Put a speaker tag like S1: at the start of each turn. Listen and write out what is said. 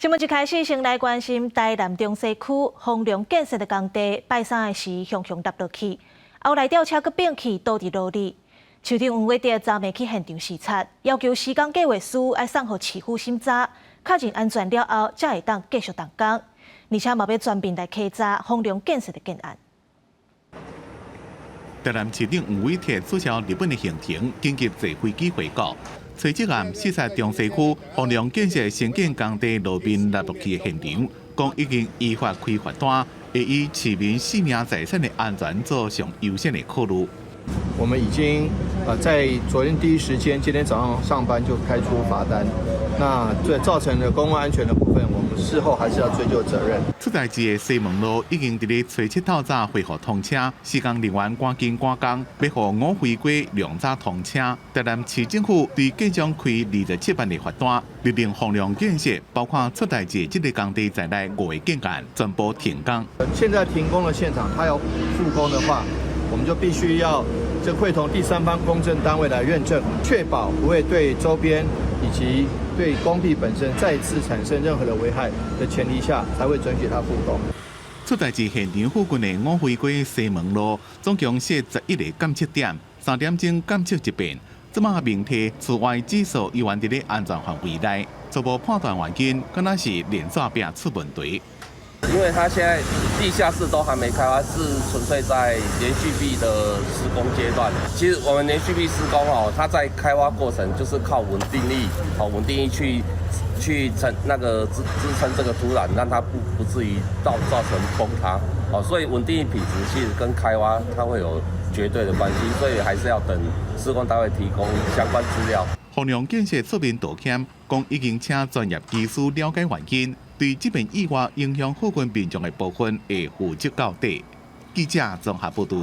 S1: 新聞一開始先來關心台南中西區豐隆建設的工地，拜三的時雄雄塌落去，後來吊車閣變去倒佇路裡。市長黃偉哲昨暝去現場視察，要求施工計劃書愛送予市府審查，確認安全了後，才會當繼續動工。而且嘛欲全面來稽查豐隆建設的建案。
S2: 台南市長黃偉哲取消日本的行程，緊急坐飛機回國。隨即暗視察中西區豐隆建設興建工地路面塌落去的現場，講已經依法開罰單，會以市民性命財產的安全做上優先的考慮。
S3: 我們已經在昨天第一時間，今天早上上班就開出罰單。那這造成的公共安全的部分，我們事後還是要追究責任。
S2: 出代誌的西門路已經佇咧初七透早恢復通車，施工人員趕緊趕工，欲予五妃街量早通車。台南市政府對建商開27萬的罰單，勒令豐隆建設，包括出代誌這个工地在內五个建案全部停工。
S3: 現在停工的現場，他要復工的話，我們就必須要這會同第三方公證單位來認證，確保不會對周邊以及對工地本身再次產生任何的危害的前提下，才會准許他復工。
S2: 出代誌現場附近的五妃街西門路，總共設11個監測點，3點鐘監測一遍。這馬明體紫外指數依然佇咧安全範圍內，初步判斷原因，敢若是連線壁出問題。
S4: 因為它現在地下室都還沒開挖，是純粹在連續壁的施工階段。其實我們連續壁施工哦，它在開挖過程就是靠穩定力，好穩定力去撐那個支撐這個土壤，讓它不至於造成崩塌。哦，所以穩定力品質其實跟開挖它會有絕對的關係，所以還是要等施工單位提供相關資料。
S2: 豐隆建設出面道歉，講已經請專業技師了解原因，對這遍意外影響附近民眾的部分會負責到底。記者綜合報道。